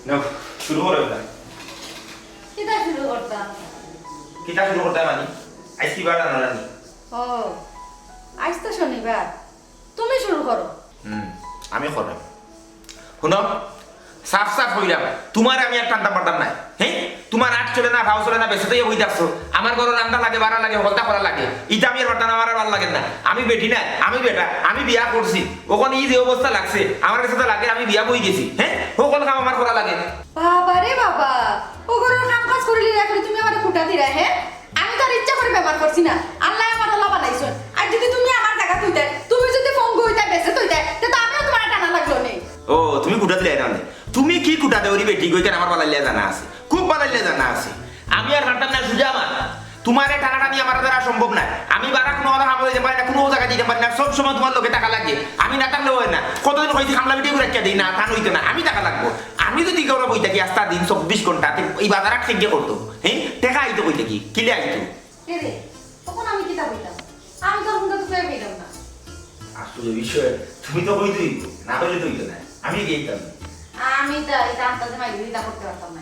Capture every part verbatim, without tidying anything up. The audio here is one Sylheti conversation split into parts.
নাও, শুরু করো এবার। কিতা শুরু করতাম? কিতা শুরু করতাম মানে? আইজ কি বার জানো না নি? ও, আইজ তো শনিবার, তুমি শুরু করো। হুম, আমি করলাম। হুনো, সাফ সাফ কইলাম, তুমারে আমি আর টানতাম পারতাম নায়। হ্যাঁ, তুমার আত চলে না, পাও চলে না, বেছে তো বই থাকছো। আমার ঘরো রান্দা লাগে, বাড়া লাগে, হকলতা করা লাগে। ইতা আমি আর পারতাম না, আমার আর ভালা লাগে না। আমি বেটি নায়, আমি বেটা, আমি বিয়া করছি। অখন ই যে অবস্থা লাগছে, আমার গেছে তো লাগে আমি বিয়া বই গেছি। হ্যাঁ, হকল কাম আমার করা লাগে। বাবা রে বাবা, ও ঘরর কাম কাজ করিলিয়া করি তুমি আমারে খুটা দিরায়, হ্যাঁ? আমি তো আর ইচ্ছা করি বেমার করছি না, আল্লায় আমার অলা বানাইছইন। আর যুদি তুমি আমার জাগাত অইতায়, তুমি যুদি পঙ্গু অইতায়, বেছেত অইতায়, তে তো আমিও তুমারে টানা লাগলো নে। ও, তুমি খুটা দিলায় না নে? তুমি কি খুটা দেওরি বেটি গো, ইখান আমার বালাইল্লা জানা আছে, খুব বালাইল্লা জানা আছে। আমি আর পারতাম না সুজা আমার, তুমারে টানাটানি আমার দ্বারা সম্ভব নায়। আমি বারা কুনু অলা কামো যাইতাম পারি না, কুনু জাগাত যাইতাম পারি না, সব সময় তুমার লগে থাকা লাগে। আমি না থাকলে অয় না। কতদিন কইছি কামলা বেটি রাখিয়া দেই না, তা অইতো না, আমি থাকা লাগবো। আমি যুদি ঘরো বই থাকি আস্তা দিন চব্বিশ ঘন্টা, তে ই বাজার হাট কে করতো? হ্যাঁ, টেকা আইতো কই থাকি? কিলা আইতো? এরে, অখন আমি কিতা কইতাম? আমি তো অখন তো তুকাই পাইলাম না। আসলে বিষয়, তুমি তো কইতে অইবো, না কইলে তো অইতো না। আমি গেতাম। আমি তো ইতা আন্তাজে মাইর দিতা করতে পারতাম না।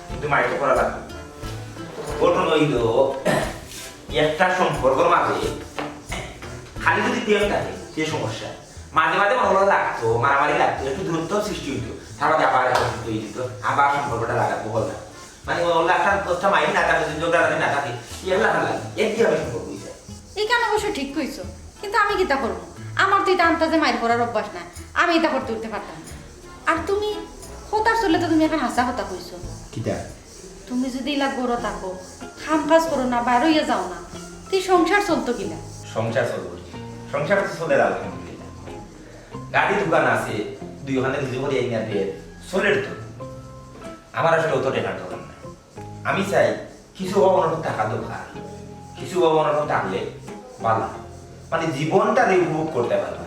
কিন্তু মাইর তো করা লাগবো। ঘটনা অইলো, একটা সম্পর্কর মাঝে খালি যুদি প্রেম থাকে, সে সমস্যা। মাঝে মাঝে মনে অয় লাগতো, মারামারি লাগতো, একটু দূরত্ব সৃষ্টি অইতো, তার বাদে আবার একত্রিত অই যিতো, আবার সম্পর্কটা লাগাতো, বল না? মানে, অলা একটা দশটা মাইর না থাকে, যুদি ঝগড়াঝাটি না থাকে, এগুলা ভালা লাগে, এর দিয়ে আমি সম্পর্ক অইছে। ইখান অবশ্য ঠিক কইছো, কিন্তু আমি কিতা করমু? আমার তো ইতা আন্তাজে মাইর করার অভ্যাস নাই, আমি ইতা করতে উঠতে পারতাম না। আর তুমি কথার চলে তো তুমি অখন হাছা কথা কইছো। কিতা? তুমি যুদি ইলা ঘরো থাকো, কাম কাজ করো না, বার অইয়া যাও না, তে সংসার চলতো কিলা? সংসার চলবো কি? সংসার তো চলের আলহামদুলিল্লাহ। গাড়ি দোকান আছে, দুইওখানে রুজি করি আইনা দের, চলের তো। আমার আসলে অত টেকার দরকার নাই। আমি চাই কিছু অভাব অনটন থাকা দরকার, কিছু অভাব অনটন থাকলে ভালা, মানে জীবনটারে উপভোগ করতে পারবা।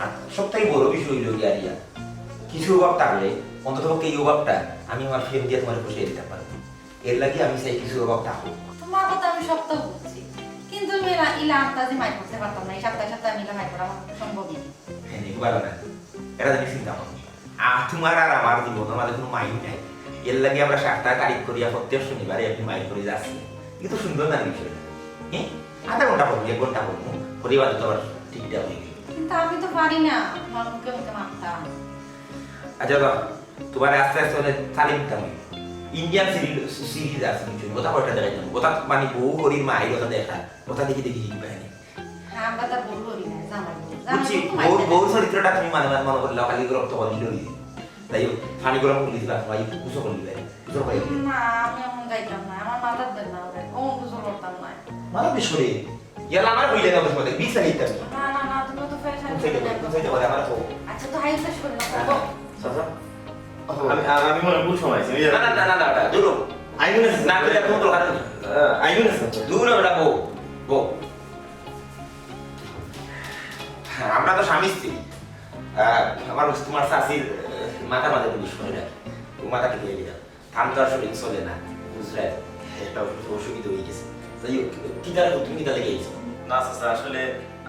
আর সবথেকে বড় বিষয় অইলো গিয়া রিয়া, কিছু অভাব থাকলে অন্তত পক্ষে ই অভাবটা আমি আমার প্রেম দিয়া তুমারে পুষাই দিতাম পারমু। এর লাগি আমি চাই কিছু অভাব থাকুক। তুমার কথা আমি সবতা বুঝছি, কিন্তু আমি ইলা, ইলা আন্তাজে মাইর করতে পারতাম না। ই সপ্তাহে সপ্তাহে আমি ইলা মাইর করা আমার সম্ভব নায়। হ্যাঁ, নি, পারো না। এরা জানি চিন্তা করো। আর তুমার আর আমার জীবনর মাঝে কুনু মাইর নাই। এর লাগি আমরা সপ্তাহে তারিখ করিয়া প্রত্যেক শনিবারে একদিন মাইর করি যাচ্ছি। কিন্তু সুন্দর না বিষয়টা? হ্যাঁ? আধা ঘন্টা করবো, এক ঘন্টা করবো, করি বাদে তো আবার ঠিকঠাক অই গেল। কিন্তু আমি তো পারি না, তুমার মুখে মুখে মারতাম। আচ্ছা, বাবা, তুমার আস্তে আস্তে অনেক তালিম দিতাম। ইন্ডিয়ান সিরিজ, সিরিজ আছে কিছু, ওটা কয়টা দেখাই দেবো। ওটা মানে বউ করির মাইর ওটা দেখা, ওটা দেখি দেখি শিখবে। হ্যাঁ, আমরা তার বউ করি না, জামাই বউ। বুঝছি, জামাই বউ বউ, মাইর বউর চরিত্রটা তুমি মানে মানে মনে করলে খালি রক্ত কম দিলে অই যায়। তাই হোক, পানি গরম করি দিবা, ভাই, কুসো করি দিবে। কুসো করি দিবে। না, আমি অখন যাইতাম না, আমার মাথার দেন না, ও কুসো করতাম না। মাথা বেশ করে। ইয়ালা আমার হইলে না, অবশ্য মাথায় বিষ লাগিয়ে দিতাম। না, না, না, তুমি তো ফ্রেশ কোন সাইডে বলে, কোন সাইডে বলে, আমার বউ। আচ্ছা, তো হাই ফ্রেশ করে না, না, বউ। চাচা, আমি, আমি মনে হয় ভুল সময় আইছি, না, না, না, না, না, না, দূর। আইগুন আছে। না, তুই এখন তো হারানি। আহ, আইগুন আছে। দূর ওটা বউ, বউ। আমরা তো স্বামী স্ত্রী। আহ, আমার তুমার চাচির, আহ, মাথার মাঝে একটু বিষ করে রাখি। ও মাথা ঠিক অই গেল। তান তো আর শরীর চলে না, বুঝলে? একটা অসু-, অসুবিধা অই গেছে। যাই হোক, কিতা রে, তুমি কিতা লাগি আইছো? না চাচা, আসলে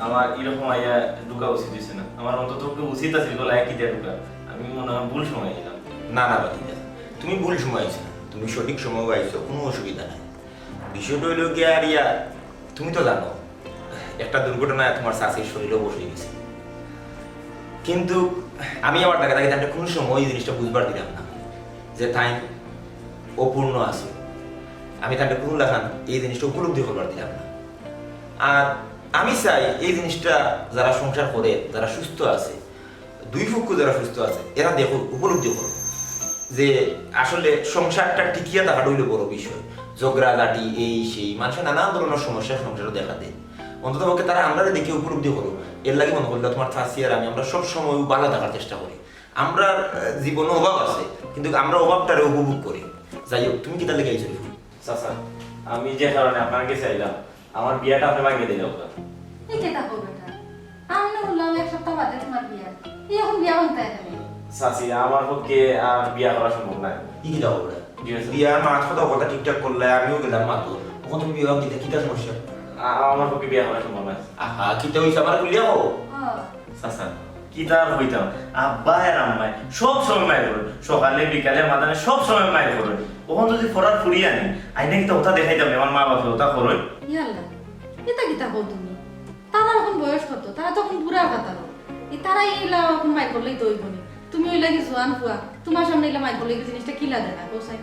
আমার এরকম আইয়া ঢুকা উচিত অইছে না। আমার অন্তত পক্ষে উচিত আছিল গলায় কিতা ঢুকা। আমি মনে হয় ভুল সময় আইলাম। না, না, বাতিজা, তুমি ভুল সময় আইছো না। তুমি সঠিক সময় আইছো, কুনু অসুবিধা নাই। বিষয়টা অইলো গিয়া রিয়া, তুমি তো জানো, একটা দুর্ঘটনায় তুমার চাচির শরীরও বসে গেছে। কিন্তু আমি আমার জাগা থাকি তানরে কুনু সময় ই জিনিসটা বুঝবার দিলাম না যে তাইন অপূর্ণ আছে। আমি তানরে কুনু লাখান ই জিনিসটা উপলব্ধি করবার দিলাম না। আর আমি চাই ই জিনিসটা যারা সংসার করে, যারা সুস্থ আছে, দুই পক্ষ যারা সুস্থ আছে, এরা দেখো, উপলব্ধি করো যে আসলে সংসারটা টিকিয়া থাকাটা অইলো বড় বিষয়। ঝগড়াঝাটি, এই সেই, মানুষের নানান ধরনের সমস্যা সংসারে দেখা দেয়। অন্তত পক্ষে তারা আমরারে দেখে উপলব্ধি করো। এর লাগি মনে করলে তুমার চাচি আর আমি, আমরা সব সময় ভালা থাকার চেষ্টা করি। আমরার, আহ, জীবনে অভাব আছে, কিন্তু আমরা অভাবটারে উপভোগ করি। যাই হোক, তুমি কিতা লাগি আইছো রে ফুল? চাচা, আমি যে কারণে আপনার গেছে আইলাম, আমার বিয়াটা আপনে ভাঙ্গি দিলে ওটা। ই কিতা কও বেটা? আমি না হুনলাম এক সপ্তাহ বাদে তুমার বিয়া। ই অখন বিয়া ভাঙ্গতায় কেনে? চাচি, আমার পক্ষে আর বিয়া করা সম্ভব নায়। ই কিতা কও বেটা? জি, স্যার। বিয়ার মাত কথা, কথা ঠিকঠাক করলে আমিও গেলাম মাতো। অখন তুমি বিয়া ভাঙ্গিতে কিতা সমস্যা? আ-, আমার পক্ষে বিয়া করা সম্ভব নায়। আহা, কিতা অইছে? আমারে খুলিয়া কও। হ্যাঁ। চাচা, কিতা আর কইতাম, আব্বায় আর আম্মায় সব সময় মাইর করইন, সকালে বিকালে মাদানে সব সময় মাইর করইন। অখন যুদি ফরার ফুড়ি আনি, আইনা কিতা অতা দেখাইতাম, আমার মা বাপে অতা করইন। ইয়াল্লা, ইতা কিতা কও তুমি? তারার অখন বয়স কত? তারা তো অখন বুড়া কাতার। ই তারা ইলা অখন মাইর করলেই তো অইবো নি। তুমি অইলা কি জোয়ান ফুয়া, তুমার সামনে ইলা মাইর করলে কি জিনিসটা কিলা দেখায়, কও চাই?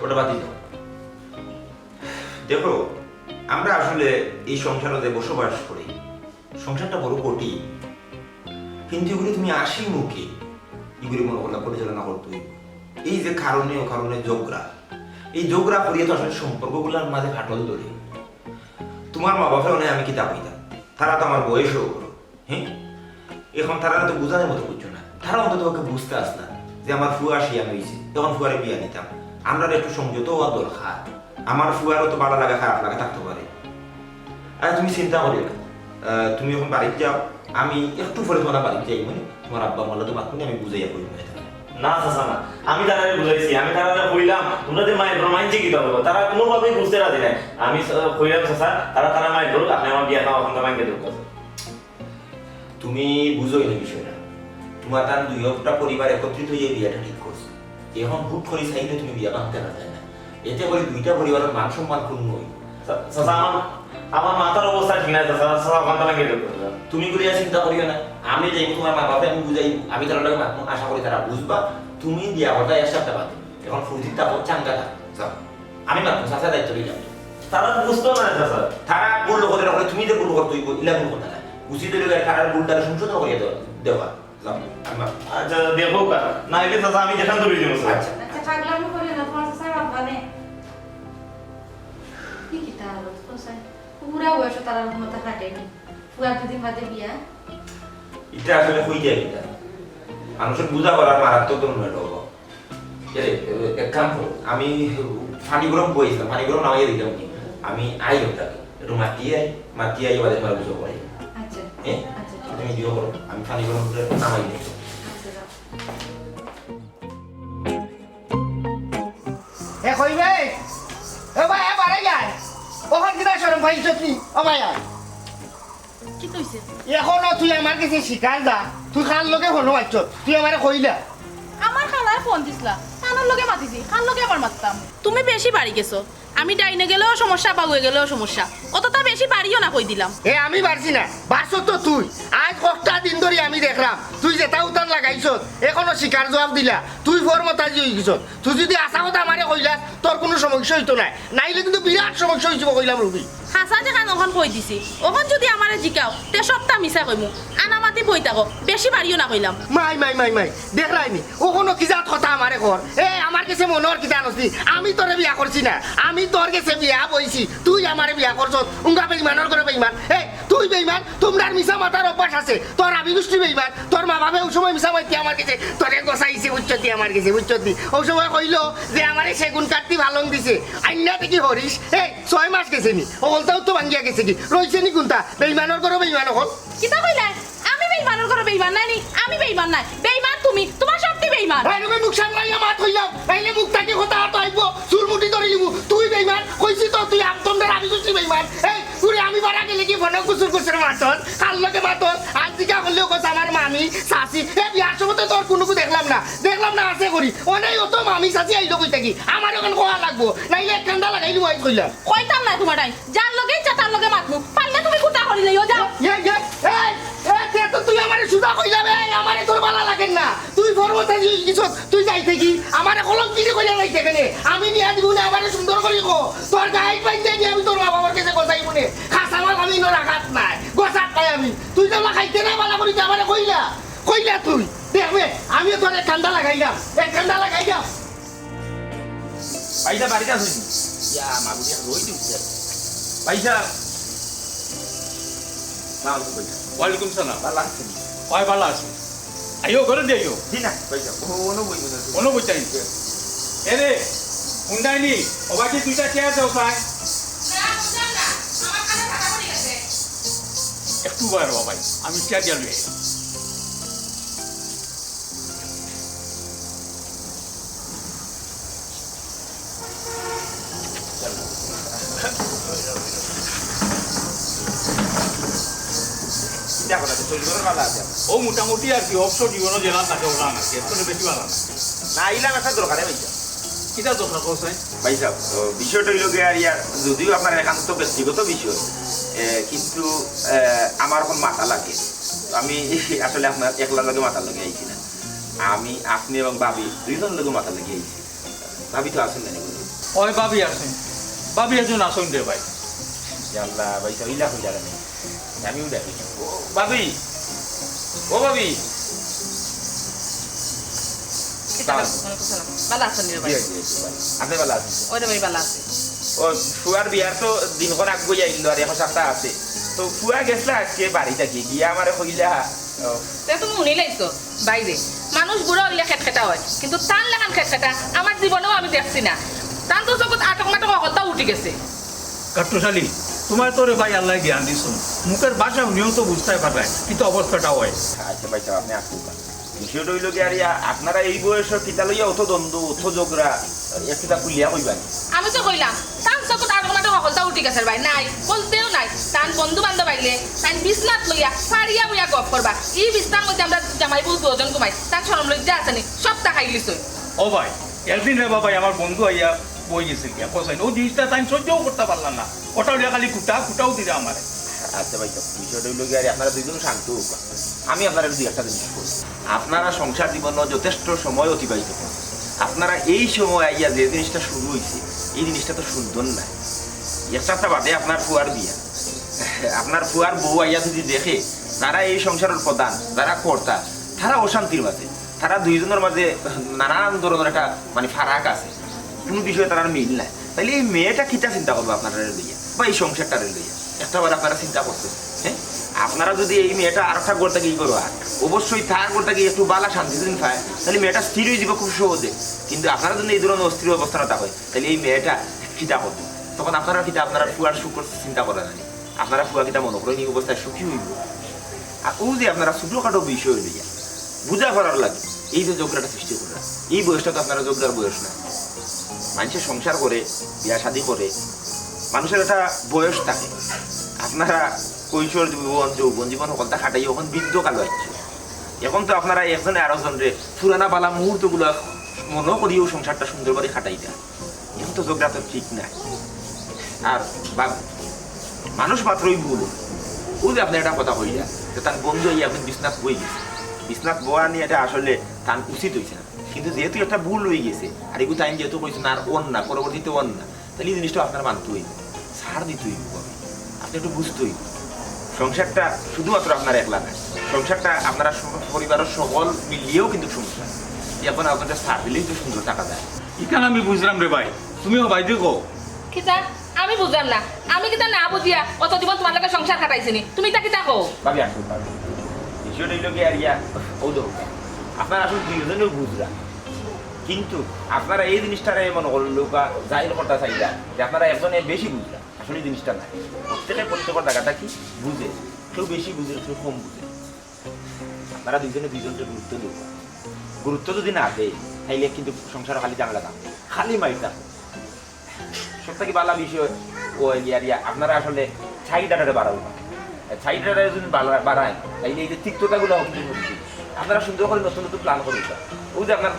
অটা বাদ দেও। দেখো, আমরা আসলে এই সংসারো যে বসবাস করি, সংসারটা বড় কঠিন, কিন্তু ইগুলি তুমি হাসি মুখে ইগুলি মনো করলা পরিচালনা করতে অইবো। এই যে কারণে অকারণে ঝগড়া, এই ঝগড়া করিয়া তো আসলে সম্পর্কগুলার মাঝে ফাটল ধরে। তুমার মা বাপে অনে আমি কিতা কইতাম, তারা তো আমার বয়সও বড়। হ্যাঁ, অখন তারারে তো বুঝানির মতো বুঝছো না, তারা অন্তত পক্ষে বুঝতা আছলা যে আমার ফুয়া শিয়ান অইছে, অখন ফুয়ারে বিয়া দিতাম, আমরার একটু সংযত অওয়া দরকার। আমার ফুয়ারও তো ভালা লাগা খারাপ লাগা থাকতে পারে। আরে তুমি চিন্তা করিও না, আহ, তুমি অখন বাড়িত যাও, আমি একটু পরে তুমার বাড়িত যাইমু নে, তুমার আব্বা আম্মার লগে মাতমু নে, আমি বুঝাইয়া কইমু নে। না চাচা না, আমি তারারে বুঝাইছি, আমি তারারে কইলাম, তুমরা যে মাইর করো, মাইনষে কিতা কইবো, তারা কুনুভাবেই বুঝতে রাজি নায়। আমি, আহ, কইলাম চাচা, তারা, তারা মাইর করুক, আপনে আমার বিয়াটা অখান থাকি ভাঙ্গি দেউক্কা। তুমি বুঝোই না বিষয়টা। তুমার তান দুইওটা পরিবার একত্রিত অইয়া বিয়াটা ঠিক করছে। অখন হুট করি চাইলে তুমি বিয়া ভাঙতে পারতায় না। এতে করি দুইটা পরিবারর মান সম্মান ক্ষুণ্ণ অইবো। চা-, চাচা, আমার, আমার মাথার অবস্থা ঠিক নাই, চাচা, চাচা, অখান থাকি ভাঙ্গি দেউক্কা। তুমি করিয়া চিন্তা করিও না, আমি যাইমু তুমার মা বাপরে, আমি বুঝাইমু, আমি তারার লগে মাতমু, আশা করি তারা বুঝবা। তুমি বিয়া কথা এক সপ্তাহ বাদে। অখন ফুর্তিত থাকো, চাঙ্গা থাকো, যাও। আমি মাতমু, চাচা দায়িত্ব লইলাম। তারা বুঝতো না, চাচা। তারা ভুল করতে না, তুমি যে ভুল করতে অইবো, ইলা ভুল করতে না। উচিত অইলো তারার ভুলটারে সংশোধন করিয়া দেওয়া, দেওয়া। যাও, আমি মাতমু। আচ্ছা, দেখো কা, না অইলে চাচা আমি যেখান ধরে যাবো, স্যার। আচ্ছা। আচ্ছা, পাগলামি করিও না, তুমার চাচার বাবা নে। কি কিতা আলো, কোথায়? পুরা বয়স তারার মতো কাটেনি। পুরা দুদিন বাদে বিয়া। ইটা আসলে কই যায় ইটা? মানুষের বুঝা পড়ার মারাত্মক ধরনের অভাব। এরে, এক কাম করো, আমি পানি গরম বইছিলাম, পানি গরম নামাইয়া দিলাম নি। আমি আই ওটা, একটু মাতিয়ে আই, মাতিয়ে আই, বাদে তোমার বুঝো পড়ে। আচ্ছা। হ্যাঁ? আচ্ছা, ঠিক তুমি আছে। দিও করো, আমি পানি গরম করে নামাই দিই। আচ্ছা, যাও। এ কই বে? এ ভাই, এ বাড়াই যায়। অখন কিতা শরম পাইছত নি? ও ভাই, আয়। কিতা অইছে? অখনো তুই আমার গেছে শিকার যা। তুই কার লগে ফোনো মাতছত? তুই আমারে কইলা। আমার খালায় ফোন দিছলা। তানর লগে মাতিছি। কার লগে আবার মাততাম? তুমি বেশি বাড়ি গেছো। আমি ডাইনে গেলেও সমস্যা, বাউয়ে গেলেও সমস্যা। অতটা বেশি বাড়িও না কই দিলাম। এ আমি বাড়ছি না, বাড়ছত তো তুই। আইজ কতটা দিন ধরি আমি দেখরাম, তুই যেটা উতার লাগাইছত, অখনো শিকার জবাব দিলা। তুই ফর মতাজি অইগেছত। তুই যুদি হাছা কথা আমারে কইলাস, তোর কুনু সমস্যা অইতো নায়, নাইলে কিন্তু বিরাট সমস্যা অইযিবো কইলাম রবি। হাছা যেখান অখন কই দিছি, অখন যুদি আমারে জিকাও, তে সবটা মিছা কইমু, আনামাতি বই থাকো, বেশি বাড়িও না কইলাম। মাই, মাই, মাই, মাই, দেখরায়নি, অখনো কি জাত কথা আমারে কর। এ, আমার গেছে মনো অর কিতা আনছি, আমি তোরে বিয়া করছি না, আমি তোর গেছে বিয়া বইছি, তুই আমারে বিয়া করছত, উঙ্গা বেইমানর ঘরো বেইমান। এ, তুই বেইমান, তুমরার মিছা মাতার অভ্যাস আছে। তোর আবি গুষ্টি বেইমান, তোর মা বাপে অউ সময় মিছা মাতি আমার গেছে, তোরে গছাইছে, বুঝছত নি, আমার গেছে, বুঝছত নি? অউ সময় কইলো যে আমারে সেগুন কাঠদি পালং দিছে, আইন্না দেখি হরিস, এই ছয় মাস গেছে নি, অকলতাউ তো ভাঙ্গিয়া গেছে গি, রইছে নি কুনটা? বেইমানর ঘরো বেইমান অকল। কিতা কইলায়? আমি বেইমানর ঘরো বেইমান নায় নি? আমি বেইমান নায়, বেইমান তুমি, তুমার সবটি বেইমান। এই রকম মুখ সামলাইয়া মাত কইলাম, নাইলে মুখ থাকি কথা আতো আইবো, চুল মুঠি ধরি নিমু। তুই বেইমান, কইছি তো তুই আমতন্ডার আবি গুষ্টি বেইমান। এই পুরি আমি বাড়া গেলে কি ফোনো কুসুর কুসুর মাতস? কার লগে মাতস? আইজ জিকা করলেও কস আমার মামি, চাচি। এ বিয়ার সময় তো তোর কুনুগু দেখলাম না। দেখলাম না আছে করি। অনেই অত মামি চাচি আইলো কই থাকি? আমার অখন কওয়া লাগবো। নাইলে এক কান্দা লাগাইলু আইজ কইলাম। কইতাম না তুমার আইন। যার লগে ইচ্ছা তার লগে মাতমু। পারলে তুমি কুটা করি লইও যাও। এ, এ, এই, এ, তে তো তুই আমারে সুজা কইলাম, এই, আমারে তোর বালা লাগের না। তুই ফরমতে কিছত, তুই যাইতে কি? আমারে কলঙ্কিনী কইয়া যাইতে কেনে? আমি বিয়া দিমু না, আমারে সুন্দর করি ক। তোর গাইত বাইতে গিয়া আমি তোর মা বাবার গেছে গছাইমু নে। কাঁচা মাল আমি ইনো রাখাত নাই, গছাত নাই আমি। তুই তো খাইতে না বালা করি, তুই আমারে কইলা, কইলা তুই। দেখবে, আমিও তোর এক কান্দা লাগাইলাম, এক কান্দা লাগাইলাম। ভাইসাব বাড়িত আছইন নি? ইয়া, মাগুরিয়া রই দিছে। ভাইসাব। সালাম আলাইকুম ভাইসাব। ওয়ালাইকুম সালাম। ভালা আছইন নি? অয়, ভালা আছি। আইও, ঘরো দি আইও। জি না, ভাইসাব। ও, অনো বইমু না। অনো বইতায় নি? এরে, হুনরায় নি, অবায়দি দুইটা চেয়ার দেও চাই। না, বুঝলাম না। আমার কানে ফাটা পড়ি গেছে। একটু বয় রে বাবাই, আমি চেয়ার দিয়া লই আই। দেখো না, শরীর ভালো আছে? ও মোটামুটি আর কি, অবসর জীবনও যেলাম তাকে ওলা না, এর কোনো বেশি ভালো না। না, আইলাম একটা দরকারে ভাইসাব। কিতা দরকার কও চাই? ভাইসাব, ও, বিষয়টা অইল গিয়া আর ইয়ার, যদিও আপনার একান্ত ব্যক্তিগত বিষয়, এ, কিন্তু, এ, আমার এখন মাথা লাগে। আমি আসলে আপনার একলার লগে মাথার লগে আইছি না। আমি, আপনি এবং ভাবি দুইজন লগে মাথার লগে আইছি। ভাবি তো আছইন না নি? ওই ভাবি আছইন, ভাবি একজন আছইন রে ভাই। ইয়া আল্লাহ, ভাইসাব, ইলা কইলা কেনে? আমিও দেখি। ও, ভাবি, ও ভাবি। কিতা? ওয়ালাইকুম সালাম। ভালা আছইন রে ভাই? জি, জি, জি, ভাই। আপনি ভালা আছইন? ওই রে ভাই, ভালা আছি। ও, ফুয়ার বিয়ার তো দিনক্ষণ আগুয়াই আইলো, আর এক সপ্তাহ আছে। তো ফুয়া গেছলা আজকে বাড়ি থাকি, গিয়া আমারে কইলা, ও। তে তুমি হুনি লাইছো? বাইরে মানুষ বুড়া অইলে খেটখেটা অয়, কিন্তু তান লাখান খেটখেটা আমার জীবনেও আমি দেখছি না। তান তো চকুত আটক মাটক হকলতা উঠি গেছে। কাট্টুশালী, তুমার তো রে ভাই আল্লায় জ্ঞান দিছইন, মুখের ভাষা হুনিয়াও তো বুঝতায় পাররায় কিতা অবস্থাটা অয়। আচ্ছা ভাইসাব, আপনি আসুন। বিষয়টা অইল গিয়া আর ইয়া, আপনারা এই বয়সে কিতা লইয়া অত দ্বন্দ্ব, অত ঝগড়া, একটু তা খুলিয়া কইবা নি? আমি তো কইলাম, তান চকুত আটক মাটক হকলতা উঠি গেছে রে ভাই, নাই, বলতেও নাই। তান বন্ধু বান্ধব আইলে, তান বিছনাত লইয়া, ফাড়িয়া বইয়া গপ করবা। ই বিছনার মধ্যে আমরা জামাই বউ দুজন ঘুমাই, তান শরম লজ্জা আছে নি? সবতা খাইলিছইন। ও ভাই, একদিন রে বাবা, আমার বন্ধু আইয়া বই গেছে গিয়া, কছাইন, ও জিনিসটা তাই সহ্যও করতা পারলাম না, ওটা লইয়া খালি কুটা, কুটাও দিরা আমারে। আচ্ছা ভাইসাব, বিষয়টা অইল গিয়া আর আপনারা দুইজন শান্ত হউক্কা। আমি আপনারারে দুই একটা জিনিস কই। আপনারা সংসার জীবনে যথেষ্ট সময় অতিবাহিত করছেন। আপনারা এই সময় আইয়া যে জিনিসটা শুরু অইছে, এই জিনিসটা তো সুন্দর নায়। এক সপ্তাহ বাদে আপনার ফুয়ার বিয়া। আপনার ফুয়ার বউ আইয়া যদি দেখে, যারা এই সংসারের প্রধান, যারা কর্তা, তারা অশান্তির মাঝে, তারা দুইজনের মাঝে নানান ধরনের একটা, মানে, ফারাক আছে, কোনো বিষয়ে তারার মিল নাই। তাইলে এই মেয়েটা কিতা চিন্তা করবো আপনারারে লইয়া বা এই সংসারটারে লইয়া? একটা বার আপনারা চিন্তা করছেন? হ্যাঁ, আপনারা যদি এই মেয়েটা আর একটা ঘর থাকি ই করো, আর অবশ্যই তার ঘর থাকি একটু বালা শান্তি যদি পায়, তাইলে মেয়েটা স্থির অইযিবো খুব সহজে। কিন্তু আপনারা যদি এই ধরনের অস্থির অবস্থাটা থাকে, তাইলে এই মেয়েটা কিতা করবো? তখন আপনারা কিতা আপনারা ফুয়ার সুখ চিন্তা করেন না নি? আপনারা ফুয়া কিতা মনে করেন এই অবস্থায় সুখী অইবো? আর অউ যে আপনারা ছোটখাটো বিষয় লইয়া বুঝা করার লাগি এই যে ঝগড়াটা সৃষ্টি কররা, এই বয়সটা তো আপনারা ঝগড়ার বয়স না। মানুষে সংসার করে, বিয়া শাদি করে, মানুষের একটা বয়স থাকে। আপনারা কৈশোর জীবন, যৌবন জীবন হকলতা কাটাই, এখন বৃদ্ধ কালো আইছে। এখন তো আপনারা একজনে আরোজনরে পুরানা বালা মুহূর্তগুলা মনো করিয়াউ সংসারটা সুন্দর করি কাটাইতা। এখন তো ঝগড়া তো ঠিক নায়। আর বা-, মানুষ মাত্রই ভুল। অউ যে আপনে একটা কথা কইলা যে তান বন্ধু আইয়া এখন বিছনাত বই গেছে, বিছনাত বওয়া নি এটা আসলে তান উচিত অইছে না। কিন্তু যেহেতু একটা ভুল অই গেছে, আর এগু তাইন যেহেতু কইছইন আর অর না, পরবর্তীতে অর না, তাইলে এই জিনিসটা আপনার মানতে অইবো, ছাড় দিতে অইবো। আপনে একটু বুঝতে অইবো, সংসারটা শুধুমাত্র আপনার একলা নায়, সংসারটা আপনারা স-, পরিবারের সকল মিলিয়াউ কিন্তু সংসার। এখন আপনারা ছাড় দিলেই তো সুন্দর থাকা যায়। ইখান আমি বুঝলাম রে ভাই, তুমিও বাইদে কও। কিতা? আমি বুঝলাম না। আমি কিতা না বুঝিয়া অত জীবন তুমার লগে সংসার কাটাইছি নি? তুমি ইতা কিতা কও? ভাবি, আসুন, ভাবি। বিষয়টা অইল গিয়া আর ইয়া, অউ দেখো, আপনারা আসলে দুইজনেউ বুঝরা। কিন্তু আপনারা এই জিনিসটারে মনে করো লোকা জাহির করতা চাইরা যে আপনারা একজনে বেশি বুঝরা। আসলে এই জিনিসটা না। প্রত্যেকে প্রত্যেকের জায়গাটা কি বুঝে, কেউ বেশি বুঝে, কেউ কম বুঝে। আপনারা দুইজনে দুইজনকে গুরুত্ব দেবা। গুরুত্ব যদি না দেয়, তাইলে কিন্তু সংসার খালি ঝামেলা থাকবো, খালি মাইর থাকবো। সব থাকি বালা বিষয় অইল গিয়া আর ইয়া, আপনারা আসলে side আটারে বাড়াও না। Side আটারে যদি বাড়া-, বাড়ায়, তাইলে এই যে তিক্ততাগুলা অইবো কিন্তু। আপনারা সুন্দর করি নতুন নতুন plan করি দিবা। অউ যে আপনার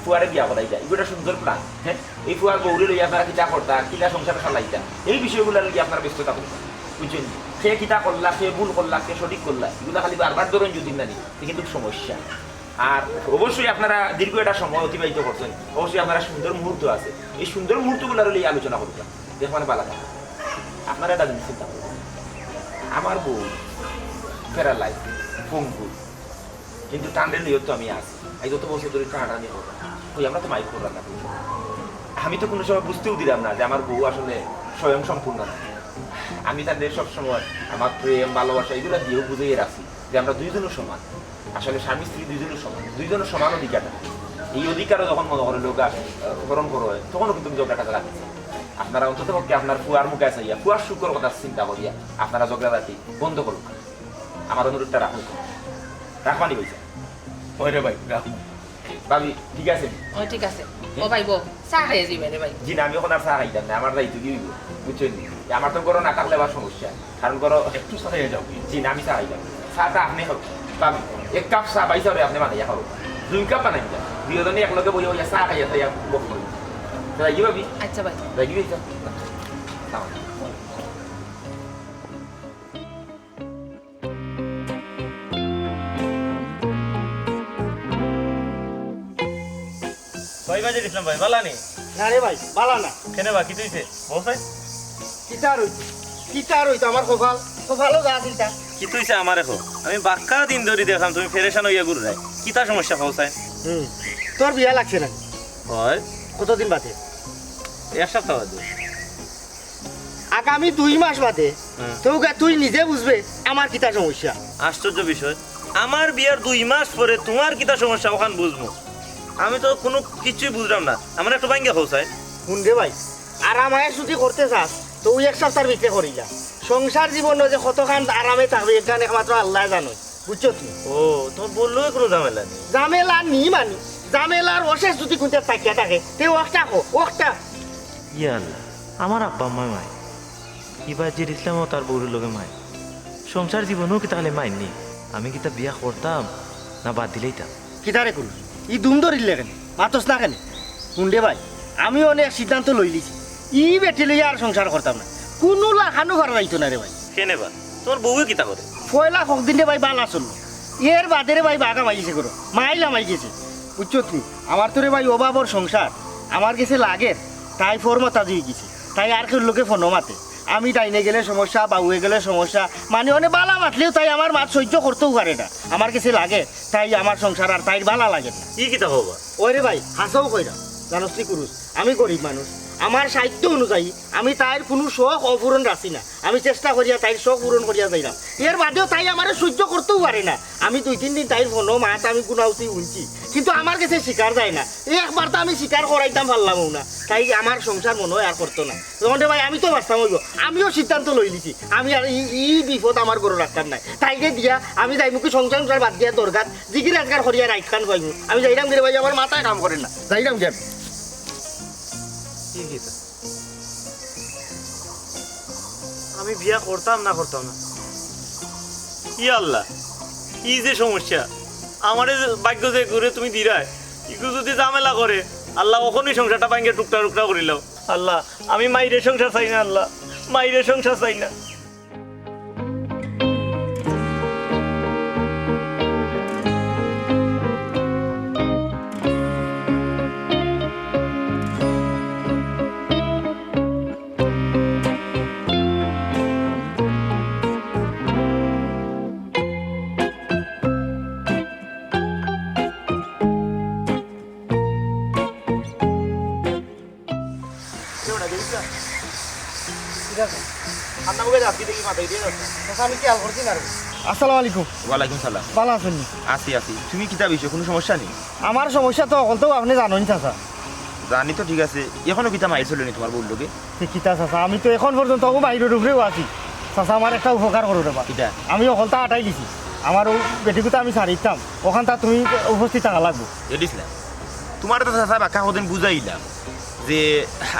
ফুয়ারে বিয়া করাইতা, ইগু একটা সুন্দর plan, হ্যাঁ? এই ফুয়ার বউরে লইয়া আপনারা কিতা করতা, কিতা সংসার চালাইতা, এই বিষয়গুলা লইয়া আপনারা ব্যস্ত থাকইন, বুঝছইন নি? কে কিতা করলা, কে ভুল করলা, কে সঠিক করলা, ইগুলা খালি বারবার ধরইন যদি না নি, তে কিন্তু সমস্যা। আর অবশ্যই আপনারা দীর্ঘ একটা সময় অতিবাহিত করছইন, অবশ্যই আপনারা সুন্দর মুহূর্ত আছে, এই সুন্দর মুহূর্তগুলারে লইয়া আলোচনা করবা, দেখবা নে বালা থাকবা। আপনারা একটা জিনিস চিন্তা করবা, আমার বউ paralyze, পঙ্গু, কিন্তু তানরে লইয়া তো আমি আছি। এই যত বছর ধরি টানাটানি করলাম, কই আমরা তো মাইর করলাম না কোনো সময়। আমি তো কোনো সময় বুঝতেও দিলাম না যে আমার বউ আসলে স্বয়ং সম্পূর্ণ না। আমি তানরে সবসময় আমার প্রেম, ভালোবাসা এগুলা দিয়েও বুঝাইয়া রাখছি যে আমরা দুইজনও সমান। আসলে স্বামী স্ত্রী দুইজনও সমান, দুইজনও সমান অধিকার। এই অধিকারও যখন মনে করে লোক, আহ, হরণ করা হয়, তখনও কিন্তু ঝগড়াটা লাগে। আপনারা অন্তত পক্ষে আপনার ফুয়ার মুখে চাইয়া, ফুয়ার সুখর কথা চিন্তা করিয়া আপনারা ঝগড়াঝাটি বন্ধ করুন। আমার অনুরোধটা রাখুন। রাখবা নি ভাইসাব? ওই রে ভাই, রাখমু। ভাবি, ঠিক আছে? ও, ঠিক আছে। ও ভাই, বউ, চা খাইয়া যাইবা রে ভাই। জি না, আমি এখন আর চা খাইতাম না, আমার যাইতে কি অইবো, বুঝছইন নি? আমার তো ঘরো না থাকলে আবার সমস্যা, কারণ ঘরো একটু চা খাইয়া যাও কি? জি না, আমি চা খাইতাম না। চা টা আপনে খাও, ভাবি। এক কাপ চা পাইছো রে, আপনে বানাইয়া খাও। দুই কাপ বানাই দিতা। দুইজনে একলগে বইয়া বইয়া চা খাইয়া খাইয়া গপ করি। যাইগি ভাবি? আচ্ছা ভাই। যাইগি ভাই, চা। চা। ভাই, বাজির ইসলাম ভাই, বালা নি? না রে ভাই, বালা না। কেনে বা, কিতা অইছে? বউ চাই? কিতা আর অইতো? কিতা আর অইতো? আমার কপাল, কপালও যা আছিল তা। কিতা অইছে আমারে কও? আমি বাক্কা দিন ধরি দেখলাম তুমি পেরেশান অইয়া ঘুররায়। কিতা সমস্যা কও চাই? হুম, তোর বিয়া লাগছে না? অয়। কতদিন বাদে? এক সপ্তাহ বাদে। আগামী দুই মাস বাদে। হ্যাঁ। তো গা তুই নিজে বুঝবে আমার কিতা সমস্যা। আশ্চর্য বিষয়, আমার বিয়ার দুই মাস পরে তুমার কিতা সমস্যা অখান বুঝমু? আমি তো কুনু কিচ্ছুই বুঝরাম না, আমারে একটু ভাঙ্গিয়া কও চাই। হুন রে ভাই, আরাম আয়েশ যুদি করতে চাস তো অউ এক সপ্তাহর ভিতরে করিলা। সংসার জীবনো যে কতখান আরামে থাকবে ইখান একমাত্র আল্লায় জানইন, বুঝছো তুই? ও, তুমার বউর লগে কুনু ঝামেলা নি? ঝামেলা নি মানি, ঝামেলার অশেষ যুদি কুনটা থাকিয়া থাকে তে অকটা কও, অকটা। ইয়া আল্লাহ, আমার আব্বা আম্মায় মাইর, ই বাজির ইসলামও তার বউর লগে মাইর। সংসার জীবনও কিতা খালি মাইর নি? আমি কিতা বিয়া করতাম না বাদ দিলাইতাম? কিতা রে কুরুস, ই দুম ধরিলে কেনে? মাতস না কেনে? হুন রে ভাই, আমি অনে এক সিদ্ধান্ত লইলিছি, ই বেটি লইয়া আর সংসার করতাম না, কুনু লাখানও পারা যাইতো না রে ভাই। কেনে বা? তুমার বউয়ে কিতা করে? পয়লা কয়দিন রে ভাই বালা চললো, এর বাদে রে ভাই বাঘ হামাই গেছে ঘরো, মাইল হামাই গেছে, বুঝছো তুই? আমার তো রে ভাই অভাবর সংসার, আমার গেছে লাগের, তাই ফরমতাজ অইগেছে, তাই আর কেউর লগে ফোনো মাতে। আমি ডাইনে গেলে সমস্যা, বাউয়ে গেলে সমস্যা, মানি অনে বালা মাতলেও তাই আমার মাত সইজ্য করতেও পারে না। আমার গেছে লাগে, তাই আমার সংসার আর তাইর বালা লাগে না। ই কিতা কও বা? ওরে ভাই, হাছাউ কইরাম, জানোস নি কুরুস, আমি গরিব মানুষ, আমার সাধ্য অনুযায়ী আমি তাইর কুনু শখ অপূরণ রাখছি না। আমি চেষ্টা করিয়া তাইর শখ পূরণ করিয়া যাইরাম, এর বাদেও তাই আমারে সইজ্য করতেও পারে না। আমি দুই তিন দিন তাইর ফোনো মাত আমি গুনাউচি হুনছি, কিন্তু আমার গেছে স্বীকার যায় না। একবার তো আমি স্বীকার করাইতাম পারলামও না, তাই আমার সংসার মনো অয় আর করতো না। তখন রে ভাই, আমি তো বাঁচতাম অইবো, আমিও সিদ্ধান্ত লইলিছি, আমি আর ই, ই বিপদ আমার ঘরো রাখতাম নায়। তাইরে দিয়া আমি যাইমু কি সংসার সংসার বাদ দিয়া দরগাত জিকির আজগার করিয়া রাইত খান পাইমু। আমি যাইরাম গি রে ভাই, আমার মাথায় কাম করে না, যাইরাম গি আমি। কি কি তা? আমি বিয়া করতাম না করতাম না। ই আল্লাহ, ই যে সমস্যা, আমারে যে ভাগ্য যে ঘুরে তুমি দিরায়, ইগু যুদি ঝামেলা করে, আল্লাহ অখনই সংসারটা ভাঙ্গিয়া টুকরা টুকরা করিলাও। আল্লাহ, আমি মাইরে সংসার চাই না আল্লাহ, মাইরে সংসার চাই না। ঠিক আছে। আর না, ওকে আজকে দেখি মাথায় দিয়ে যাচ্ছে। আচ্ছা, আমি খেয়াল করছি না রে। আসসালামু আলাইকুম। ওয়ালাইকুম সালাম। ভালা আছইন নি? আছি, আছি। তুমি কিতা বিষয়, কুনু সমস্যা নি? আমার সমস্যা তো অকলতাউ আপনে জানইন চাচা। জানি তো, ঠিক আছে। অখনো কিতা মাইর চলেনি তুমার বউর লগে? তে কিতা চাচা, আমি তো অখন পর্যন্ত অউ মাইরর উপরেউ আছি। চাচা, আমার একটা উপকার করো রে বা। কিতা? আমি অকলতা আটাই দিছি। আমার অউ বেটিগুতা আমি ছাড়িতাম, অখানতা তুমি উপস্থিত থাকা লাগবো। এ দিস না। তুমারে তো চাচা বাক্কা কদিন বুঝাইলাম যে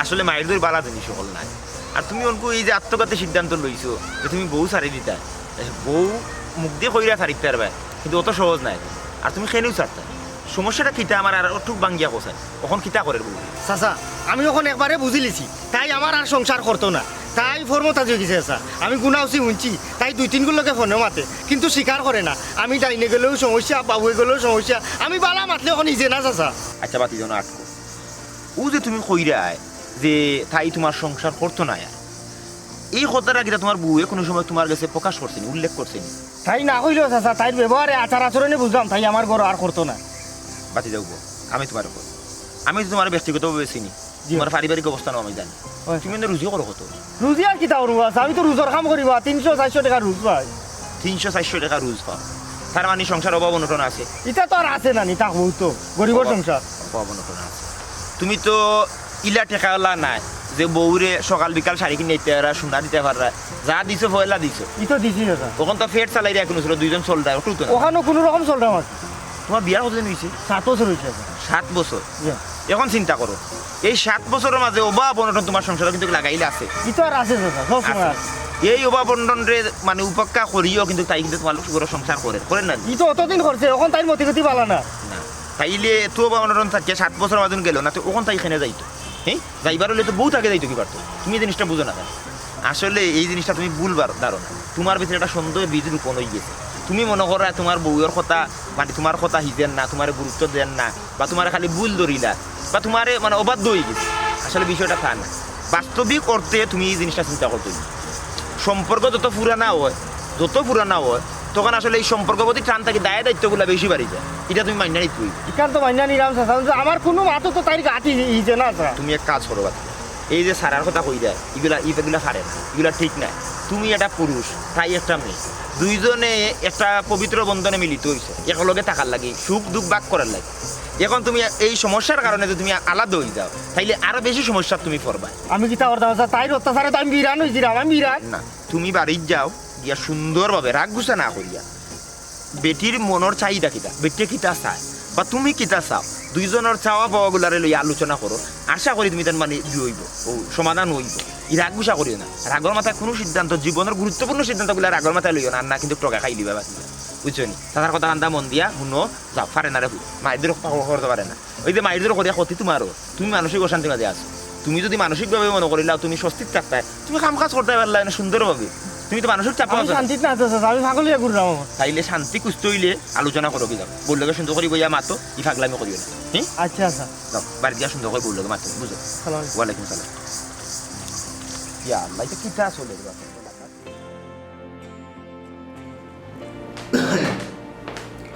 আসলে মাইর দইর বালা জিনিস অকল নায়। আর তুমি অনকু এই যে আত্মঘাতী সিদ্ধান্ত লইছো যে তুমি বউ ছাড়ি দিতায়, বউ মুখ দি কইরা ছাড়িতায় পারবায়, কিন্তু অত সহজ নায়। আর তুমি কেনেউ ছাড়তায়? সমস্যাটা কিতা আমার আর অটুক ভাঙ্গিয়া কও চাই। অখন কিতা করের বউয়ে? চাচা, আমি অখন একবারে বুঝিলিছি, তাই আমার আর সংসার করতো না। তাই ফরমতাজ অইগেছে চাচা। আমি গুনাউচি হুনছি, তাই দুই তিনগুর লগে ফোনো মাতে, কিন্তু স্বীকার করে না। আমি ডাইনে গেলেও সমস্যা, বাউয়ে গেলেও সমস্যা। আমি বালা মাতলে অখন ইজে না চাচা। আচ্ছা, বাদ দেও না, আটকো। অউ যে তুমি কইরায় যে তাই তুমার সংসার করতো নায় আর, এই কথাটা কিতা তুমার বউয়ে কুনু সময় তুমার গেছে প্রকাশ করছে নি, উল্লেখ করছে নি? তাই না কইলেও চাচা, তাইর ব্যবহারে, আচার আচরণে বুঝলাম তাই আমার ঘরো আর করতো না। বাদ দেও গো, আমি তুমারে কই, আমি তো তুমারে ব্যক্তিগতভাবে চিনি, জি। তুমার পারিবারিক অবস্থানও আমি জানি। অয়। তুমি এনে রুজি করো কত? রুজি আর কিতা করমু চাচা, আমি তো রুজর কাম করি বা, তিনশো চাইরশো টেকা রুজ পাই। তিনশো চাইরশো টেকা রুজ পাও, তার মানি সংসার অভাব অনটন আছে? ইতা তো আর আছে না নি, থাকবো তো, গরিবর অভাব, সংসার। অভাব অনটন আছে। তুমি তো ইলা টেকাআলা নায় যে বউরে সকাল বিকাল শাড়ি কিনিয়া দিতায় পাররায়, সোনা দিতায় পাররায়, যা দিছো পয়লা দিছো। ই তো দিছি চাচা। অখন তো পেট চালাইরায় কুনু চলো, দুইজন চলরায়, অটুট না। অখানো কুনু রকম চলরাম আর কি। তুমার বিয়া কতদিন অইছে? সাত বছর অইছে চাচা। সাত বছর? জি। এখন চিন্তা করো, এই সাত বছরর মাঝে অভাব অনটন তুমার সংসারো কিন্তু লাগাইল আছে। ইতা আর আছে চাচা, সব সময় আছে। এই অভাব অনটনরে মানে উপেক্ষা করিও কিন্তু তাই কিন্তু তুমার ঘরো সংসার করে, করে না? ইতা অতদিন করছে, অখন তাইর মতি গতি ভালা না। না, তাইলে এত অভাব অনটন থাকিয়া সাত বছরর মাঝে গেল না, তে অখন তাই কেনে যাইতো? হ্যাঁ, যাইবার অইলে তো বউত আগে যাইতো কিবার তো। তুমি এই জিনিসটা বুঝো না কেনে? আসলে এই জিনিসটা তুমি ভুল বার-, ধারণা। তুমার ভিতরে একটা সন্দেহ বীজ রোপণ অইগেছে। তুমি মনো কররায় তুমার বউর কথা, মানে তুমার কথা হিজের না, তুমারে গুরুত্ব দের না, বা তুমারে খালি ভুল ধরিলা, বা তুমারে মানে অবাধ্য অইগেছে। আসলে বিষয়টা তা না। বাস্তবিক অর্থে তুমি এই জিনিসটা চিন্তা করতে অইবো। সম্পর্ক যত পুরানা অয়, যত পুরানা অয়, তখন আসলে এই সম্পর্কর প্রতি টান থাকি দায় দায়িত্বগুলা বেশি বাড়ি যায়। ইটা তুমি মাইনা নিতে অইবো। ইখান তো মাইনা নিলাম চাচা, কিন্তু আমার কুনু মাতও তো তাইর গাত হিজে না চাচা। তুমি এক কাজ করো বাদ, এই যে সারার কথা কইরায়, ইগুলা, ইগুলা পারে না, ইগুলা ঠিক নায়। তুমি একটা পুরুষ, তাই একটা মেয়ে, দুইজনে একটা পবিত্র বন্ধনে মিলিত অইছো, একলগে থাকার লাগি, সুখ দুঃখ ভাগ করার লাগি। এখন তুমি এই সমস্যার কারণে যদি তুমি আলাদা অই যাও, তাইলে আরো বেশি সমস্যাত তুমি পড়বায়। আমি কিতা করতাম চাচা, তাইর অত্যাচারে তো আমি বিরান অইছিলাম, আমি বিরান। না, তুমি বাড়িত যাও, গিয়া সুন্দরভাবে রাগ গুসা না করিয়া, বেটির মনর চাহিদা কিতা, বেটিয়ে কিতা চায় বা তুমি কিতা চাও, দুইজনর চাওয়া পাওয়াগুলারে লইয়া আলোচনা করো। আশা করি তুমি তার মানে ই অইবো, ও সমাধান অইবো। ই রাগ গুসা করিও না। রাগর মাথায় কুনু সিদ্ধান্ত, জীবনর গুরুত্বপূর্ণ সিদ্ধান্তগুলা রাগর মাথায় লইও না, আর না কিন্তু টকা খাইলিবা বাকি। বুঝছো নি? তার কথা কান্দা মন দিয়া হুনো, যাও, পারে না রে, মাইর দূর করতে পারে না। ওই যে মাইর দূর করিয়া ক্ষতি তুমারও, তুমি মানসিক অশান্তির মাঝে আছো। তুমি যদি মানসিকভাবে মনো করিলাও তুমি স্বস্তিত থাকতায়, তুমি কাম কাজ করতায় পারলায় না সুন্দরভাবে। তুমি তো মানসিক চাপ আমি আছো। শান্তিত না আছি, চাচা, আমি পাগল অইয়া ঘুররাম অখন। তাইলে শান্তি খুঁজতে অইলে আলোচনা করো কি যাও। বউর লগে সুন্দর করি বইয়া মাতো, ই পাগলামি করিও না। হুম? আচ্ছা, আচ্ছা। যাও, বাড়িত গিয়া সুন্দর করি বউর লগে মাতো, বুঝো? সালাম আলাইকুম। ওয়ালাইকুম সালাম। ইয়া আল্লাহ, ইটা কিতা চলে রে বাবা?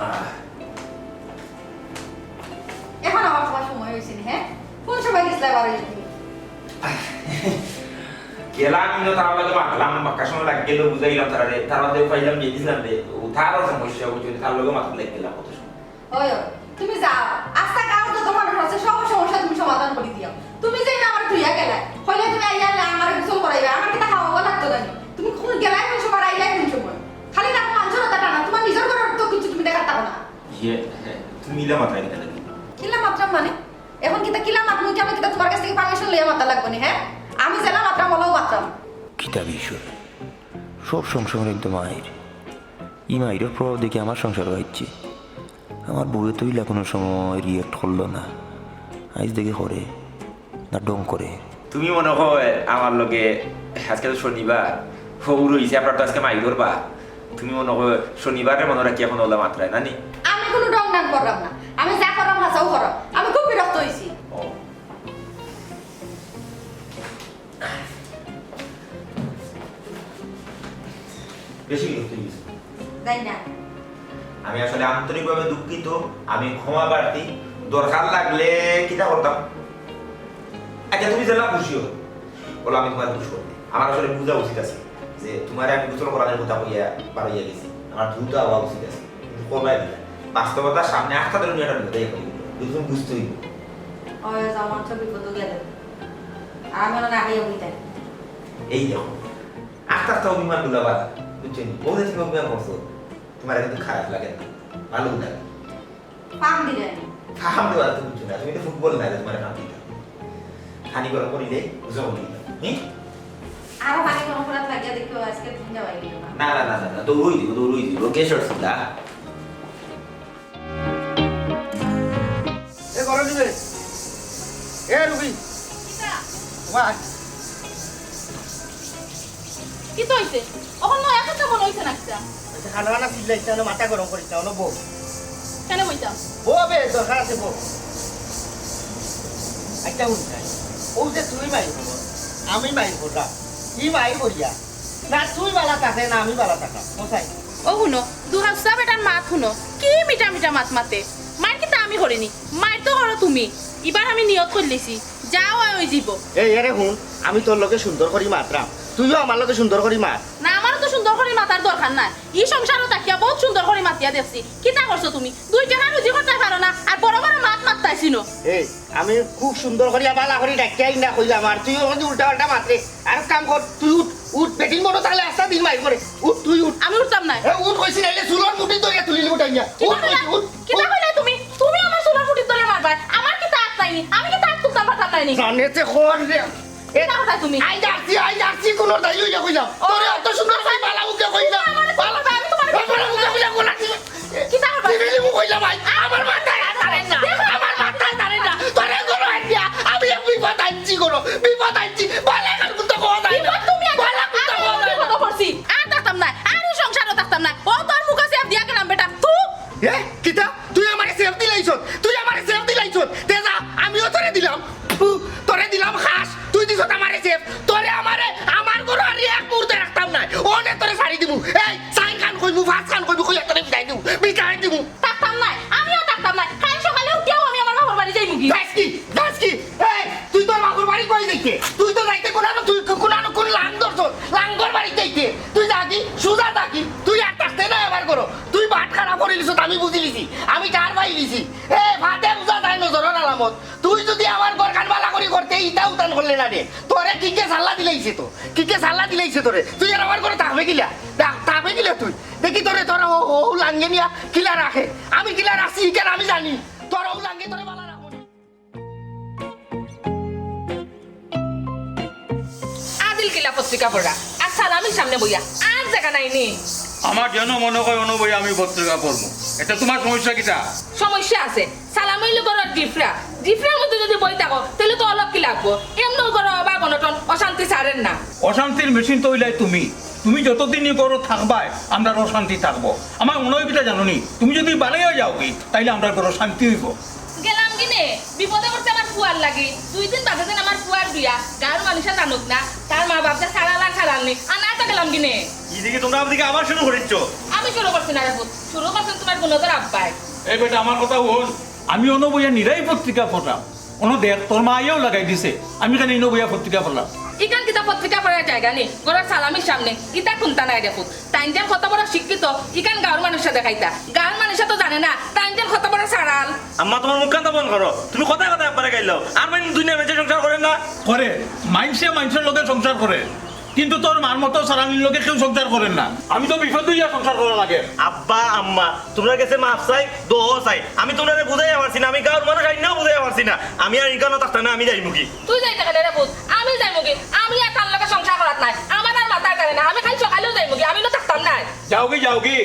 আহ। এখন আবার তুমার সময় অইছে নি, হ্যাঁ? কুন সময় গেছলায় বার অইয়া তুমি? গেলাম, কিন্তু তার লগে মাতলাম, বাক্কা সময় লাগি গেল, বুঝাইলাম তারারে, তার বাদে পাইলাম যে দিছিলাম রে, ও তারও সমস্যা, বুঝছো, তার লগে মাততে লাগি গেলাম কত সময়। ওই, ওই, তুমি যাও, আস্তা গাঁওর যত মানুষ আছে, সব সমস্যা তুমি সমাধান করি দিও। তুমি যে না আমার ধুইয়া গেলায়, কইলে তুমি আইয়া না আমার গোসল করাইবা, আমার কিতা খাওয়াবো লাগতো জানি। তুমি কোন গেলায় কোন সময়, আইলায় কোন সময়? খালি তার পাঁচশো টাকা না, তুমার নিজর ঘরর তো কিছু তুমি দেখার থাকো না। ইয়ে, হ্যাঁ, তুমি ইলা মাতরায় কিতা লাগি? কিলা মাতরাম মানে? এখন কিতা কিলা মাতমু, কিতা তুমার কাছ থাকি permission লইয়া মাতা লাগবো নি, হ্যাঁ? আমি যেলা মাতরাম, অলাউ মাতরাম। কিতা বিষয়? সব সংসার একদম মাইর। ই মাইরর প্রভাব দেখি আমার সংসারও আইছে। আমার বউয়ে তো ইলা কুনু সময় react করলো না। আইজ দেখি করে, না ঢং করে। তুমি মনো কয় আমার লগে আজকে তো শনিবার, হউ রইছে, আপনার তো আজকে মাইর ধরবা। তুমি মনো কয় শনিবারে মনো রাখি এখন অলা মাতরায় না নি? আমি কুনু ঢং ঢাং কররাম না, আমি যা কররাম হাছাউ কররাম। আমি খুব বিরক্ত অইছি। ও। বেশি বিরক্ত অই গেছি। তাই না? আমি আসলে আন্তরিকভাবে দুঃখিত, আমি ক্ষমা প্রার্থী। দরকার লাগলে কিতা করতাম? আচ্ছা, তুমি যেলা খুশি অও, বলো, আমি তুমার খুশ করতে। আমার আসলে বুঝা উচিত আছে যে তুমারে আমি গোসল করানোর কথা কইয়া বার অইয়া গেছি, আমার দ্রুত আওয়া উচিত আছে, কিন্তু করবায় কিতা? বাস্তবতার সামনে আটকা ধরে নিয়ে একটা বিপদে এখন তুমি বুঝতে অইবো। ওই যে আমার ছবি কত গেল, আর আমি ওরা না খাইয়া বইতাম। এই দেখো, আস্তে আস্তে অভিমান গুলা বাড়া, বুঝছো নি? বউরে তুমি অভিমান করছো, তুমার কিন্তু খারাপ লাগে না, ভালো লাগে। ফাম দিলে আমি। ফাম দেওয়ার তো বুঝছো না, তুমি তো ফুটবল না, তুমার ফাম দিতে। পানি গরম করিলে বুঝো বলি দিতাম। হুম? আরো পানি গরম করার লাগিয়া দেখো, আজকে দিন যাওয়াই গেল না। না, না, না, না, না, দৌড়ই দিব, দৌড়ই দিব, গ্যাস উঠছে না। এ, গরম দিবে। এ, রুবি। কিতা? ওমা। কিতা অইছে? অখন নয়া কথা মনে অইছে না কিতা? আচ্ছা, খানা খানা চিল্লাইছ না, মাথা গরম করিছ না, অনো বউ। কেনে বইতাম? বউ বে, দরকার আছে, বউ। আচ্ছা, হুন চাই। অউ যে তুই মাইর করো, আমি মাইর করলাম। ই মাইর করিয়া। না তুই বালা থাকে, না আমি বালা থাকলাম। কোথায়? ও হুনো, দুহাসা বেটার মাত হুনো। কি মিঠা মিঠা মাত মাতে। মাইর কিতা আমি করিনি? মাইর তো করো তুমি। ইবার আমি নিয়ত করিলিছি। যাও আর ওই জীব। এই, এরে হুন, আমি তোর লগে সুন্দর করি মাতরাম, তুইও আমার লগে সুন্দর করি মাত। না, আমারও তো সুন্দর করি মাতার দরকার নাই। ই সংসারো থাকিয়া বউত সুন্দর করি মাতিয়া দেখছি। কিতা করছো তুমি? দুই টেকা রুজি করতায় পারো না, আর বড় বড় মাত মাততায় চিনো। এই, আমি খুব সুন্দর করি, বালা করি ডাকিয়া আইন না কইলাম, আর তুই ওখানে উল্টা পাল্টা মাতরে। আর কাম কর, তুই উঠ, উঠ, বেটিন বড় তাহলে আস্তা দিন মাইর করে। উঠ, তুই উঠ। আমি উঠতাম না। এ, উঠ কইছি, নাইলে চুলর মুঠি ধরিয়া তুলিলি উঠাইয়া। কিতা উঠ, কইলা? উঠ, উঠ, কিতা উঠ। কইলা তুমি? তুমি আমার চুলর মুঠি ধরে মারবায়। আমার কিতা আত নাইনি? আমি জানে তে খবর দে। এ, কিতা করতায় তুমি? আই যাচ্ছি, আই যাচ্ছি, কোনো দায়ী হইয়া কইলাম। ও। তোরে অত সুন্দর করে বালা মুখে কইলাম। তুমি আমারে বালা, বালা মুখে কইলাম, বলা দিলাম। কিতা করতায়? দিদি, দিদি, মুখ কইলাম, আই, আমার মাথায় আর ধরে না। আমার মাথায় ধরে না। তোরে কোনো আইডিয়া, আমি এক বিপদ আনছি কোনো, বিপদ আনছি। বালা কার কুত্তা কওয়া যায় না। বিপদ তুমি আনছো। বালা কুত্তা আমি কওয়া যায় না। বিপদে পড়ছি। আর থাকতাম না, আর এই সংসারও থাকতাম না। ও তোর মুখে সেফ দিয়া গেলাম বেটা। তু এ, কিতা? তুই আমারে সেফ দিলাইছস? তুই আমারে সেফ দিলাইছস? তে যা, আমিও তোরে দিলাম। ফু, তোরে দিলাম হাস, তুই দিছস আমারে সেফ। তোরে আমারে, আমার ঘরো আর এক মুহূর্তে রাখতাম নায়। অনে তোরে ছাড়ি দিমু। এই, চাইর খান কইমু, পাঁচ খান কইমু, কইয়া তোরে বিদায় দিমু, বিদায় দিমু। থাকতাম নায়, আমিও থাকতাম নায়। কাইল সকালে উঠিয়াউ আমি আমার বাপর বাড়ি যাইমুগি। যাস কি? যাস কি? এই, তুই তোর বাপর বাড়ি কই যাইতে? তুই তো যাইতে কোনানো, তুই কোনানো কোন লাং ধরছস? লাঙ্গর বাড়ি যাইতে? তুই যাগি, সুজা যাগি। তুই আর থাকতে নায় আমার ঘরো। তুই বাট খারাপ করিলিছস, আমি বুঝিলিছি। আমি টের পাইলিছি। এ, ফাতে বুঝা যায় নজরর আলামত। তুই যদি আমার ঘরখান বালা করি করতে, ইতা উতান করলে না রে। তোরে কিকে সাল্লা দিলাইছে তো? কিকে সাল্লা দিলাইছে তোরে? তুই আর আমার ঘরো থাকবে কিলা? থাক-, থাকবে কিলা তুই? দেখি তোরে, তোরে ও, ও, ও লাঙ্গে নিয়া কিলা রাখে। আমি কিলা রাখছি, ইখান আমি জানি। তোর ও লাঙ্গে তোরে বালা রাখবো নি। আদিল কিলা পত্রিকা পড়া, আর সালামির সামনে বইয়া, আর জাগা নাই নি? আমার যেন মনে কয় অনো বইয়া আমি পত্রিকা পড়মু। এতে তুমার সমস্যা কিতা? সমস্যা আছে। সালামি অইলো ঘরর ডিফরা। ডিফরার মধ্যে যদি বই থাকো, তাইলে তো অলগ কিলা লাগবো। এমনেউ ঘরো অভাব অনটন, অশান্তি ছাড়ের না। অশান্তির মেশিন তো অইলায় তুমি। তুমি যতদিন ই ঘরো থাকবায়, আমরার অশান্তি থাকবো। আমার মনে অয় কিতা জানো নি, তুমি যদি বালাইয়া যাওগি, তাইলে আমরার ঘরো শান্তি অইবো। গেলাম গি নে, বিপদে পড়ছে আমার ফুয়ার লাগি। দুই দিন বাদে যেন আমার ফুয়ার বিয়া, গাঁওর মানুষে জানুক না, তার মা বাপ যে সারাল আর সারাল নি, আর না তো গেলাম গি নে। ইদিকে তুমরা আমাদিকে আবার শুরু করিচ্ছ। আমি শুরু করছি না রে পুত, শুরু করছইন তুমার গুণধর আব্বায়। এই বেটা, আমার কথা হুন, আমি অনো বইয়া নিরাই পত্রিকা পড়রাম, অনো দেখ তোর মায়েও লাগাই দিছে, আমি কেনে ইনো বইয়া পত্রিকা পড়রাম। ইখান কিতা পত্রিকা পড়ার জাগা নি? ঘরর সালামির সামনে, ইতা কুন্তা নায় রে পুত। তাইন যেন কত বড় শিক্ষিত, ইখান গাঁওর মানুষে দেখাইতা। গাঁওর মানুষে তো জানে না, তাইন যেন কত বড় সারাল। আম্মা, তুমার মুখখান তো বন্ধ করো। তুমি কথায় কথায় আব্বারে গাইল্লাও। আর মাইন দুনিয়ার মাইনষে সংসার করের না? করের। মাইনষে মাইনষর লগে সংসার করের। কিন্তু তোর মার মতো সারালির লগে কেউ সংসার করের না। আমি তো বিপদে অইয়া সংসার করা লাগে। আব্বা, আম্মা, তুমরার গেছে মাফ চাই, দোয়া চাই। আমি তুমরারে বুঝাইয়া পারছি না, আমি গাঁওর মানুষ আইন্নাও বুঝাইয়া পারছি না। আমি আর ইখানো থাকতাম না, আমি যাইমুগি। তুই যাইতে কেনে রে পুত? আমি যাইমুগি। আমি আর তার লগে সংসার করাত নায়। আমার আর মাথায় ধরে না। আমি কাইল সকালেউ যাইমুগি। আমি ইনো থাকতাম নায়। যাওগি, যাওগি।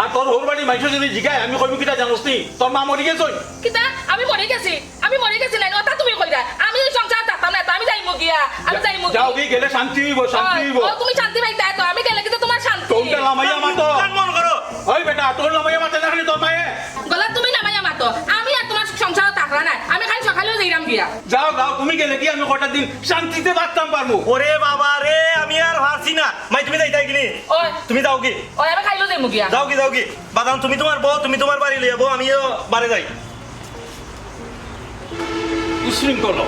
আর তোর হউর বাড়ির মাইনষে যদি জিগায়, আমি কইমু কিতা জানোস নি? তোর মা মরি গেছইন। কিতা? আমি মরি গেছি? আমি মরি গেছি নায়নি? অতা তুমি কইরায়। আমি ই সংসারো থাকতাম নায়, তো আমি যাইমু গিয়া। আমি যাইমু গিয়া। যাওগি, গেলে শান্তি অইবো, শান্তি অইবো। ও, তুমি শান্তি পাইতায় তো, আমি গেলে কিন্তু তুমার শান্তি। তুমরা লামাইয়া মাতো। কান বন্ধ করো। ওই বেটা, তোর লামাইয়া মাতে না খালি তোর মায়ে। গলা তুমি লামাইয়া মাতো। আমি আর তুমার সংসারো থাকরাম নায়। আমি কাইল সকালেউ যাইরাম গিয়া। যাও, যাও, তুমি গেলে কি আমি কয়টা দিন শান্তিতে বাঁচতাম পারমু? ওরে বাবা রে, আমি আর পারছি না। মাই, তুমি যাইতায় গি নি? ওই। তুমি যাওগি। ওই, আমি কাইলউ যাইমু গিয়া। যাওগি, যাওগি। বাদাম, তুমি তুমার বউ, তুমি তুমার বাড়ি লইয়া বউ, আমিও বারে যাই। উশৃঙ্খল।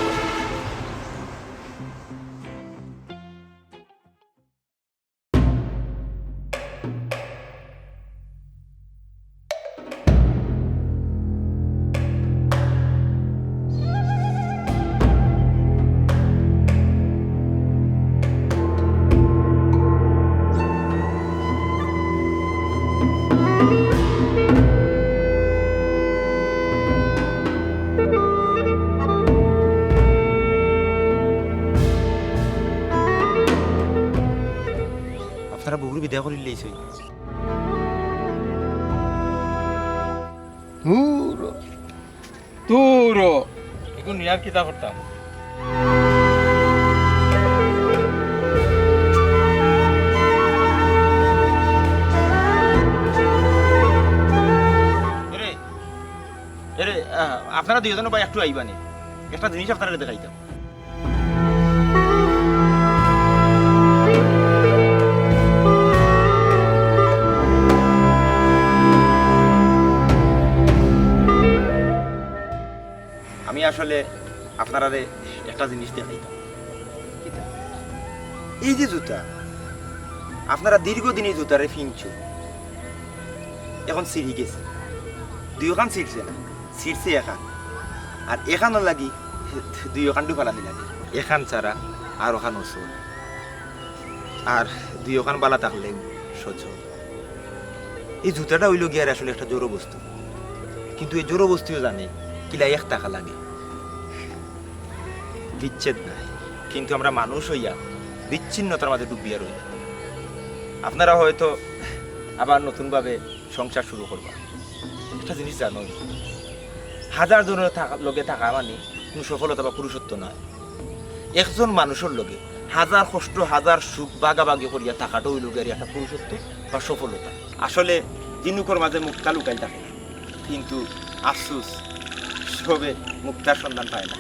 আপনারা বউরে বিদায় করিলাইছইন। ধুর। ধুর। ইগুন নিয়া আর কিতা করতাম? এরে, এরে, আহ, আপনারা দুইজন ভাই একটু আইবা নি। একটা জিনিস আপনারারে দেখাইতাম। আমি আসলে আপনারারে একটা জিনিস দেখাইতাম। কিতা? এই যে জুতা, আপনারা দীর্ঘদিন এই জুতারে ফিনছো, এখন ছিঁড়ি গেছে, দুইওখান ছিঁড়ছে না, ছিঁড়ছে এখান। আর এখানর লাগি দুইওখান ডুফালানি লাগে। এখান ছাড়া আর ওখান অচল। আর দুইওখান বালা থাকলে সচল। এই জুতাটা অইলো গিয়া আর আসলে একটা জড় বস্তু, কিন্তু এই জড় বস্তুও জানে কিলা এক থাকা লাগে। বিচ্ছেদ নাই, কিন্তু আমরা মানুষ অইয়া বিচ্ছিন্নতার মাঝে ডুবিয়া রই। আপনারা হয়তো আবার নতুনভাবে সংসার শুরু করবা। একটা জিনিস জানো, হাজার জনের থাকা, লগে থাকা মানে কোনো সফলতা বা পুরুষত্ব নয়। একজন মানুষের লগে হাজার কষ্ট, হাজার সুখ ভাগাভাগি করিয়া থাকাটা অইল গিয়া একটা পুরুষত্ব বা সফলতা। আসলে জিনুকর মাঝে মুক্তা লুকাইল থাকে, কিন্তু আফসোস, সবে মুক্তার সন্ধান পায় না।